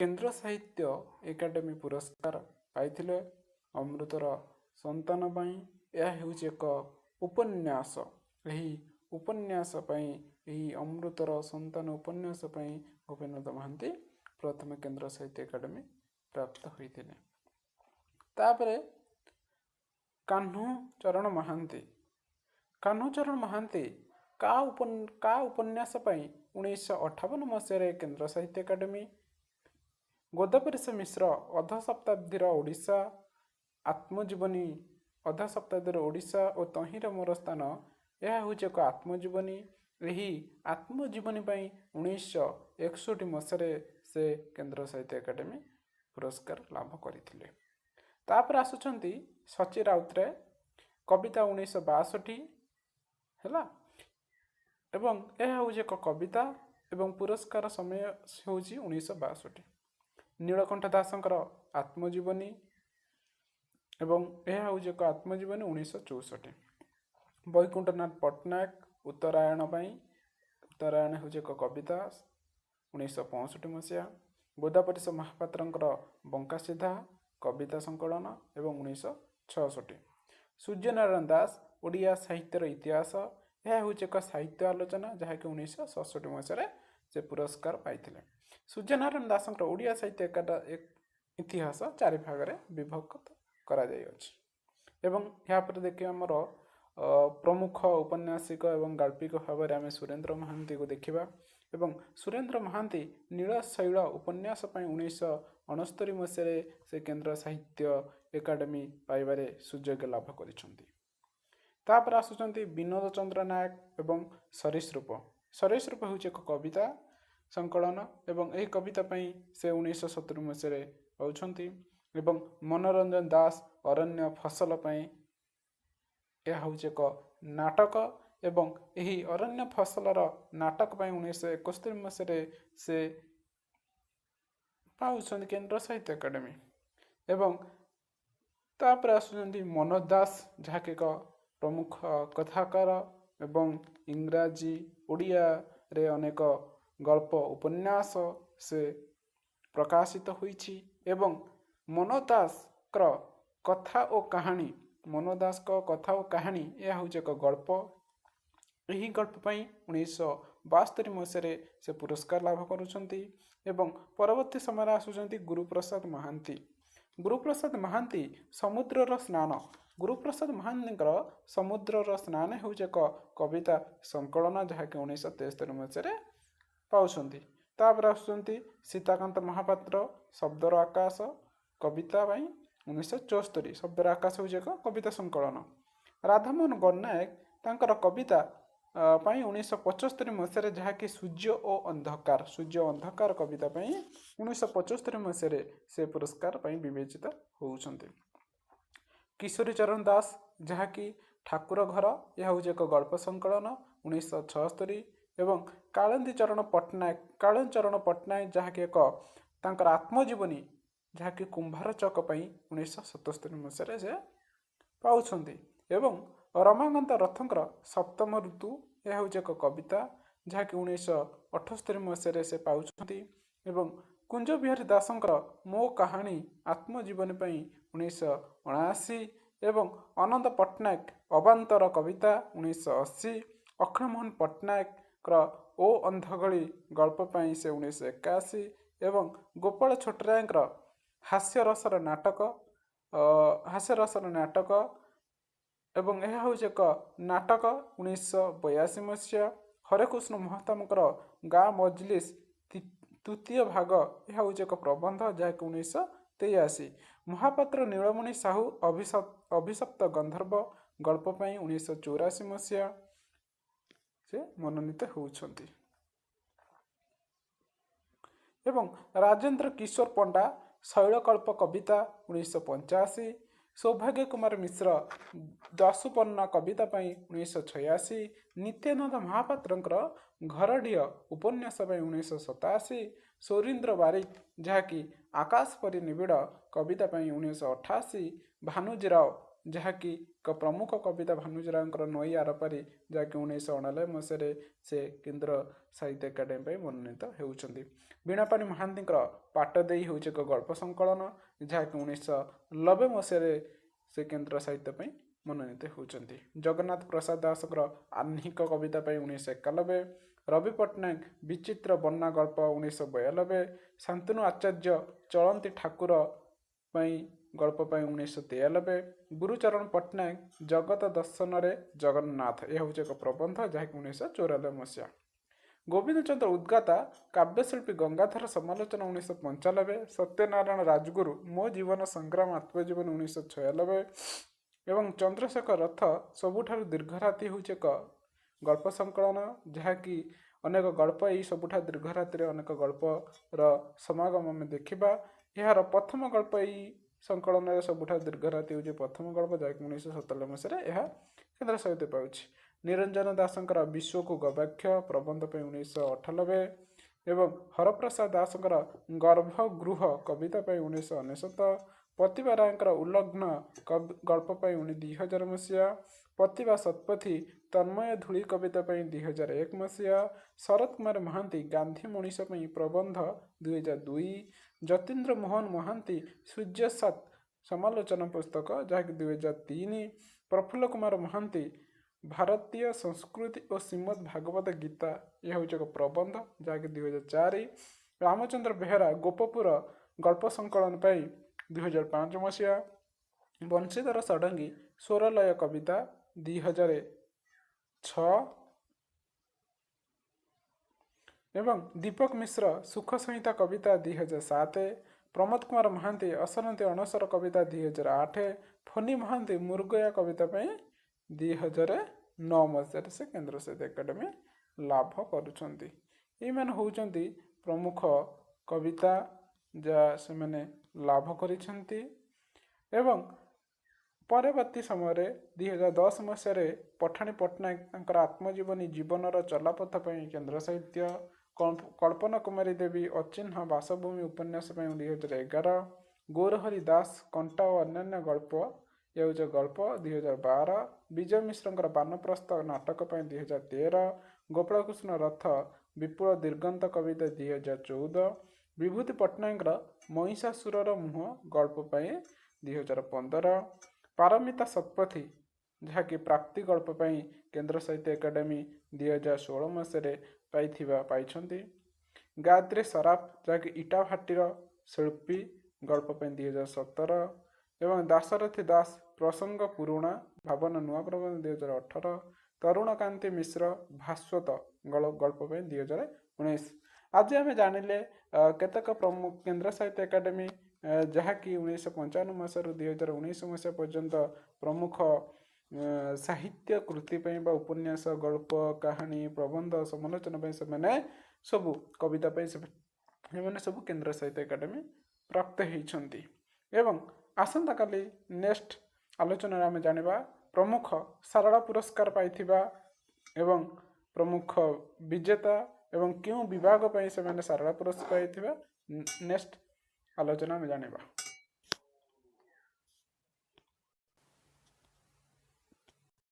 କେନ୍ଦ୍ର ସାହିତ୍ୟ ଏକାଡେମୀ ପୁରସ୍କାର ପାଇଥିଲେ ଅମୃତର ସନ୍ତାନ ପାଇଁ। ଏହା ହେଉଛି ଏକ ଉପନ୍ୟାସ। ଏହି ଉପନ୍ୟାସ ପାଇଁ, ଏହି ଅମୃତର ସନ୍ତାନ ଉପନ୍ୟାସ ପାଇଁ ଗୋପୀନାଥ ମହାନ୍ତି ପ୍ରଥମେ କେନ୍ଦ୍ର ସାହିତ୍ୟ ଏକାଡେମୀ ପ୍ରାପ୍ତ ହୋଇଥିଲେ। ତାପରେ କାହ୍ନୁ ଚରଣ ମହାନ୍ତି। କାହ୍ନୁଚରଣ ମହାନ୍ତି କା ଉପନ୍ୟାସ ପାଇଁ 1958 ମସିହାରେ କେନ୍ଦ୍ର ସାହିତ୍ୟ ଏକାଡେମୀ? ଗୋଦାବରୀଶ ମିଶ୍ର, ଅର୍ଦ୍ଧ ଶତାବ୍ଦୀର ଓଡ଼ିଶା, ଆତ୍ମଜୀବନୀ। ଅର୍ଦ୍ଧ ଶତାବ୍ଦୀର ଓଡ଼ିଶା ଓ ତହିଁରେ ମୋର ସ୍ଥାନ, ଏହା ହେଉଛି ଏକ ଆତ୍ମଜୀବନୀ। ଏହି ଆତ୍ମଜୀବନୀ ପାଇଁ 1961 ମସିହାରେ ସେ କେନ୍ଦ୍ର ସାହିତ୍ୟ ଏକାଡେମୀ ପୁରସ୍କାର ଲାଭ କରିଥିଲେ। ତାପରେ ଆସୁଛନ୍ତି ସଚି ରାଉତରାୟ, କବିତା, 1962 ହେଲା ଏବଂ ଏହା ହେଉଛି ଏକ କବିତା ଏବଂ ପୁରସ୍କାର ସମୟ ହେଉଛି 1962। ନୀଳକଣ୍ଠ ଦାସଙ୍କର ଆତ୍ମଜୀବନୀ ଏବଂ ଏହା ହେଉଛି ଏକ ଆତ୍ମଜୀବନୀ, 1964। ବୈକୁଣ୍ଠନାଥ ପଟ୍ଟନାୟକ, ଉତ୍ତରାୟଣ ପାଇଁ। ଉତ୍ତରାୟଣ ହେଉଛି ଏକ କବିତା, 1965 ମସିହା। ଗୋଦାବରୀଶ ମହାପାତ୍ରଙ୍କର ବଙ୍କା ସିଧା, କବିତା ସଂକଳନ ଏବଂ 1966। ସୂର୍ଯ୍ୟନାରାୟଣ ଦାସ, ଓଡ଼ିଆ ସାହିତ୍ୟର ଇତିହାସ, ଏହା ହେଉଛି ଏକ ସାହିତ୍ୟ ଆଲୋଚନା, ଯାହାକି 1967 ମସିହାରେ ସେ ପୁରସ୍କାର ପାଇଥିଲେ। ସୂର୍ଯ୍ୟନାରାୟଣ ଦାସଙ୍କର ଓଡ଼ିଆ ସାହିତ୍ୟ ଇତିହାସ ଚାରି ଭାଗରେ ବିଭକ୍ତ କରାଯାଇଅଛି। ଏବଂ ଏହାପରେ ଦେଖିବା ଆମର ପ୍ରମୁଖ ଔପନ୍ୟାସିକ ଏବଂ ଗାଳ୍ପିକ ଭାବରେ ଆମେ ସୁରେନ୍ଦ୍ର ମହାନ୍ତିକୁ ଦେଖିବା। ଏବଂ ସୁରେନ୍ଦ୍ର ମହାନ୍ତି ନୀଳଶୈଳ ଉପନ୍ୟାସ ପାଇଁ 1969 ମସିହାରେ ସେ କେନ୍ଦ୍ର ସାହିତ୍ୟ ଏକାଡେମୀ ପାଇବାରେ ସୁଯୋଗ ଲାଭ କରିଛନ୍ତି। ତାପରେ ଆସୁଛନ୍ତି ବିନୋଦ ଚନ୍ଦ୍ର ନାୟକ ଏବଂ ସରୀସୃପ। ସରୀସୃପ ହେଉଛି ଏକ କବିତା ସଂକଳନ ଏବଂ ଏହି କବିତା ପାଇଁ ସେ 1970 ମସିହାରେ ପାଉଛନ୍ତି। ଏବଂ ମନୋରଞ୍ଜନ ଦାସ, ଅରଣ୍ୟ ଫସଲ ପାଇଁ। ଏହା ହେଉଛି ଏକ ନାଟକ ଏବଂ ଏହି ଅରଣ୍ୟ ଫସଲର ନାଟକ ପାଇଁ 1971 ମସିହାରେ ସେ ପାଉଛନ୍ତି କେନ୍ଦ୍ର ସାହିତ୍ୟ ଏକାଡେମୀ। ଏବଂ ତାପରେ ଆସୁଛନ୍ତି ମନୋଜ ଦାସ, ଯାହାକି ଏକ ପ୍ରମୁଖ କଥାକାର ଏବଂ ଇଂରାଜୀ, ଓଡ଼ିଆରେ ଅନେକ ଗଳ୍ପ, ଉପନ୍ୟାସ ସେ ପ୍ରକାଶିତ ହୋଇଛି। ଏବଂ ମନୋଜ ଦାସଙ୍କର କଥା ଓ କାହାଣୀ, ମନୋଜ ଦାସଙ୍କ କଥା ଓ କାହାଣୀ, ଏହା ହେଉଛି ଏକ ଗଳ୍ପ। ଏହି ଗଳ୍ପ ପାଇଁ 1972 ମସିହାରେ ସେ ପୁରସ୍କାର ଲାଭ କରୁଛନ୍ତି। ଏବଂ ପରବର୍ତ୍ତୀ ସମୟରେ ଆସୁଛନ୍ତି ଗୁରୁପ୍ରସାଦ ମହାନ୍ତି। ଗୁରୁପ୍ରସାଦ ମହାନ୍ତି, ସମୁଦ୍ରର ସ୍ନାନ। ଗୁରୁପ୍ରସାଦ ମହାନ୍ତିଙ୍କର ସମୁଦ୍ରର ସ୍ନାନ ହେଉଛି ଏକ କବିତା ସଂକଳନ, ଯାହାକି 1973 ମସିହାରେ ପାଉଛନ୍ତି। ତାପରେ ଆସୁଛନ୍ତି ସୀତାକାନ୍ତ ମହାପାତ୍ର, ଶବ୍ଦର ଆକାଶ କବିତା ପାଇଁ 1974। ଶବ୍ଦର ଆକାଶ ହେଉଛି ଏକ କବିତା ସଂକଳନ। ରାଧାମୋହନ ଗଡ଼ନାୟକ ତାଙ୍କର କବିତା ପାଇଁ 1975 ମସିହାରେ, ଯାହାକି ସୂର୍ଯ୍ୟ ଓ ଅନ୍ଧକାର, ସୂର୍ଯ୍ୟ ଅନ୍ଧକାର କବିତା ପାଇଁ 1975 ମସିହାରେ ସେ ପୁରସ୍କାର ପାଇଁ ବିବେଚିତ ହେଉଛନ୍ତି। କିଶୋରୀ ଚରଣ ଦାସ, ଯାହାକି ଠାକୁର ଘର, ଏହା ହେଉଛି ଏକ ଗଳ୍ପ ସଂକଳନ, 1976। ଏବଂ କାଳିନ୍ଦୀ ଚରଣ ପଟ୍ଟନାୟକ, କାଳିନ୍ଦୀ ଚରଣ ପଟ୍ଟନାୟକ, ଯାହାକି ଏକ ତାଙ୍କର ଆତ୍ମଜୀବନୀ, ଯାହାକି କୁମ୍ଭାର ଚକ ପାଇଁ 1977 ମସିହାରେ ସେ ପାଉଛନ୍ତି। ଏବଂ ରମାକାନ୍ତ ରଥଙ୍କର ସପ୍ତମ ଋତୁ, ଏହା ହେଉଛି ଏକ କବିତା, ଯାହାକି 1978 ମସିହାରେ ସେ ପାଉଛନ୍ତି। ଏବଂ କୁଞ୍ଜ ବିହାରୀ ଦାସଙ୍କର ମୋ କାହାଣୀ ଆତ୍ମଜୀବନୀ ପାଇଁ 1979। ଏବଂ ଅନନ୍ତ ପଟ୍ଟନାୟକ, ଅବାନ୍ତର କବିତା, 1980। ଅଖିଳମୋହନ ପଟ୍ଟନାୟକଙ୍କର ଓ ଅନ୍ଧଗଳି ଗଳ୍ପ ପାଇଁ ସେ 1981। ଏବଂ ଗୋପାଳ ଛୋଟରାୟଙ୍କର ହାସ୍ୟରସର ନାଟକ, ହାସ୍ୟରସର ନାଟକ ଏବଂ ଏହା ହେଉଛି ଏକ ନାଟକ, 1982 ମସିହା। ହରେକୃଷ୍ଣ ମହତାବଙ୍କର ଗାଁ ମଜଲିସ ତୃତୀୟ ଭାଗ, ଏହା ହେଉଛି ଏକ ପ୍ରବନ୍ଧ, ଯାହାକି 1983। ମହାପାତ୍ର ନୀଳମଣି ସାହୁ, ଅଭିଶପ୍ତ ଗନ୍ଧର୍ବ ଗଳ୍ପ ପାଇଁ 1984 ମସିହା ସେ ମନୋନୀତ ହେଉଛନ୍ତି। ଏବଂ ରାଜେନ୍ଦ୍ର କିଶୋର ପଣ୍ଡା, ଶୈଳକଳ୍ପ କବିତା, 1985। ସୌଭାଗ୍ୟ କୁମାର ମିଶ୍ର, ଦାସୁପର୍ଣ୍ଣା କବିତା ପାଇଁ 1986। ନିତ୍ୟାନନ୍ଦ ମହାପାତ୍ରଙ୍କର ଘରଡିହ ଉପନ୍ୟାସ ପାଇଁ 1987। ସୌରୀନ୍ଦ୍ର ବାରିକ, ଯାହାକି ଆକାଶ ପରି ନିବିଡ଼ କବିତା ପାଇଁ 1988। ଭାନୁଜୀ ରାଓ ଯାହାକି ଏକ ପ୍ରମୁଖ କବିତା ଭାନୁଜୀ ରାଓଙ୍କର ନଈ ଆରପାରି, ଯାହାକି 1989 ମସିହାରେ ସେ କେନ୍ଦ୍ର ସାହିତ୍ୟ ଏକାଡେମୀ ପାଇଁ ମନୋନୀତ ହେଉଛନ୍ତି। ବୀଣାପାଣି ମହାନ୍ତିଙ୍କର ପାଟ ଦେଇ ହେଉଛି ଏକ ଗଳ୍ପ ସଂକଳନ, ଯାହାକି 1990 ମସିହାରେ ସେ କେନ୍ଦ୍ର ସାହିତ୍ୟ ପାଇଁ ମନୋନୀତ ହେଉଛନ୍ତି। ଜଗନ୍ନାଥ ପ୍ରସାଦ ଦାସଙ୍କର ଆହ୍ନିକ କବିତା ପାଇଁ 1991, ରବି ପଟ୍ଟନାୟକ ବିଚିତ୍ର ବର୍ଣ୍ଣା ଗଳ୍ପ 1992, ଶାନ୍ତନୁ ଆଚାର୍ଯ୍ୟ ଚଳନ୍ତି ଠାକୁର ପାଇଁ ଗଳ୍ପ ପାଇଁ 1993, ଗୁରୁଚରଣ ପଟ୍ଟନାୟକ ଜଗତ ଦର୍ଶନରେ ଜଗନ୍ନାଥ, ଏହା ହେଉଛି ଏକ ପ୍ରବନ୍ଧ, ଯାହାକି 1994 ମସିହା। ଗୋବିନ୍ଦ ଚନ୍ଦ୍ର ଉଦ୍ଗାତା କାବ୍ୟଶିଳ୍ପୀ ଗଙ୍ଗାଧର ସମାଲୋଚନା 1995, ସତ୍ୟନାରାୟଣ ରାଜଗୁରୁ ମୋ ଜୀବନ ସଂଗ୍ରାମ ଆତ୍ମଜୀବନୀ 1996 ଏବଂ ଚନ୍ଦ୍ରଶେଖର ରଥ ସବୁଠାରୁ ଦୀର୍ଘ ରାତି ହେଉଛି ଏକ ଗଳ୍ପ ସଂକଳନ, ଯାହାକି ଅନେକ ଗଳ୍ପ, ଏଇ ସବୁଠାରୁ ଦୀର୍ଘ ରାତିରେ ଅନେକ ଗଳ୍ପର ସମାଗମ ଆମେ ଦେଖିବା। ଏହାର ପ୍ରଥମ ଗଳ୍ପ ଏଇ ସଂକଳନରେ ସବୁଠାରୁ ଦୀର୍ଘ ରାତି ହେଉଛି ପ୍ରଥମ ଗଳ୍ପ, ଯାହାକି 1997 ମସିହାରେ ଏହା କେନ୍ଦ୍ର ସାହିତ୍ୟ ପାଉଛି। ନିରଞ୍ଜନ ଦାସଙ୍କର ବିଶ୍ୱକୁ ଗବାକ୍ଷ ପ୍ରବନ୍ଧ ପାଇଁ 1998 ଏବଂ ହରପ୍ରସାଦ ଦାସଙ୍କର ଗର୍ଭଗୃହ କବିତା ପାଇଁ 1999, ପ୍ରତିଭା ରାୟଙ୍କର ଉଲଗ୍ନ ଗଳ୍ପ ପାଇଁ 2000 ମସିହା, ପ୍ରତିଭା ଶତପଥୀ ତନ୍ମୟ ଧୂଳି କବିତା ପାଇଁ 2001 ମସିହା, ଶରତ କୁମାର ମହାନ୍ତି ଗାନ୍ଧୀ ମଣିଷ ପାଇଁ ପ୍ରବନ୍ଧ 2002, ଯତୀନ୍ଦ୍ର ମୋହନ ମହାନ୍ତି ସୂର୍ଯ୍ୟସାତ ସମାଲୋଚନା ପୁସ୍ତକ, ଯାହାକି 2003, ପ୍ରଫୁଲ୍ଲ କୁମାର ମହାନ୍ତି ଭାରତୀୟ ସଂସ୍କୃତି ଓ ଶ୍ରୀମଦ୍ ଭାଗବତ ଗୀତା, ଏହା ହେଉଛି ଏକ ପ୍ରବନ୍ଧ, ଯାହାକି 2004, ରାମଚନ୍ଦ୍ର ବେହେରା ଗୋପପୁର ଗଳ୍ପ ସଂକଳନ ପାଇଁ 2005 ମସିହା, ବଂଶୀଧର ଷଡ଼ଙ୍ଗୀ ସ୍ୱରଲୟ କବିତା 2006 ଏବଂ ଦୀପକ ମିଶ୍ର ସୁଖ ସଂହିତା କବିତା 2007, ପ୍ରମୋଦ କୁମାର ମହାନ୍ତି ଅସରନ୍ତି ଅଣସର କବିତା 2008, ଫନୀ ମହାନ୍ତି ମୃଗୟା କବିତା ପାଇଁ 2009 ମସିହାରେ ସେ କେନ୍ଦ୍ର ସାହିତ୍ୟ ଏକାଡେମୀ ଲାଭ କରୁଛନ୍ତି। ଏଇମାନେ ହେଉଛନ୍ତି ପ୍ରମୁଖ କବିତା ଯାହା ସେମାନେ ଲାଭ କରିଛନ୍ତି। ଏବଂ ପରବର୍ତ୍ତୀ ସମୟରେ 2010 ମସିହାରେ ପଠାଣି ପଟ୍ଟନାୟକ ତାଙ୍କର ଆତ୍ମଜୀବନୀ ଜୀବନର ଚଲାପଥ ପାଇଁ କେନ୍ଦ୍ର ସାହିତ୍ୟ, କଳ୍ପନା କୁମାରୀ ଦେବୀ ଅଚିହ୍ନ ବାସଭୂମି ଉପନ୍ୟାସ ପାଇଁ 2011, ଗୌରହରି ଦାସ କଣ୍ଟା ଓ ଅନ୍ୟାନ୍ୟ ଗଳ୍ପ, ଏ ହେଉଛି ଗଳ୍ପ, 2012, ବିଜୟ ମିଶ୍ରଙ୍କର ବାନପ୍ରସ୍ଥ ନାଟକ ପାଇଁ 2013, ଗୋପାଳକୃଷ୍ଣ ରଥ ବିପୁଳ ଦିଗନ୍ତ କବିତା 2014, ବିଭୂତି ପଟ୍ଟନାୟକଙ୍କର ମହିଷାସୁରର ମୁହଁ ଗଳ୍ପ ପାଇଁ 2015, ପାରମିତା ଶତପଥୀ ଯାହାକି ପ୍ରାପ୍ତି ଗଳ୍ପ ପାଇଁ କେନ୍ଦ୍ର ସାହିତ୍ୟ ଏକାଡେମୀ 2016 ମସିହାରେ ପାଇଛନ୍ତି, ଗାୟତ୍ରୀ ସରାଫ ଯାହାକି ଇଟାଭାଟିର ଶିଳ୍ପୀ ଗଳ୍ପ ପାଇଁ 2017 ଏବଂ ଦାଶରଥୀ ଦାସ ପ୍ରସଙ୍ଗ ପୁରୁଣା ଭାବନା ନୂଆ ପ୍ରବନ୍ଧ 2018, ତରୁଣକାନ୍ତି ମିଶ୍ର ଭାସ୍ୱତ ଗଳ୍ପ ପାଇଁ 2019। ଆଜି ଆମେ ଜାଣିଲେ କେତେକ ପ୍ରମୁଖ କେନ୍ଦ୍ର ସାହିତ୍ୟ ଏକାଡେମୀ, ଯାହାକି 1955 ମସିହାରୁ 2019 ମସିହା ପର୍ଯ୍ୟନ୍ତ ପ୍ରମୁଖ ସାହିତ୍ୟ କୃତି ପାଇଁ ବା ଉପନ୍ୟାସ, ଗଳ୍ପ, କାହାଣୀ, ପ୍ରବନ୍ଧ, ସମାଲୋଚନା ପାଇଁ ସେମାନେ ସବୁ କବିତା ପାଇଁ ସେମାନେ ସବୁ କେନ୍ଦ୍ର ସାହିତ୍ୟ ଏକାଡେମୀ ପ୍ରାପ୍ତ ହେଇଛନ୍ତି। ଏବଂ ଆସନ୍ତାକାଲି ନେକ୍ସଟ ଆଲୋଚନାରେ ଆମେ ଜାଣିବା ପ୍ରମୁଖ ସାରଳା ପୁରସ୍କାର ପାଇଥିବା ଏବଂ ପ୍ରମୁଖ ବିଜେତା ଏବଂ କେଉଁ ବିଭାଗ ପାଇଁ ସେମାନେ ସାରଳା ପୁରସ୍କାର ପାଇଥିବା, ନେକ୍ସଟ ଆଲୋଚନା ଆମେ ଜାଣିବା।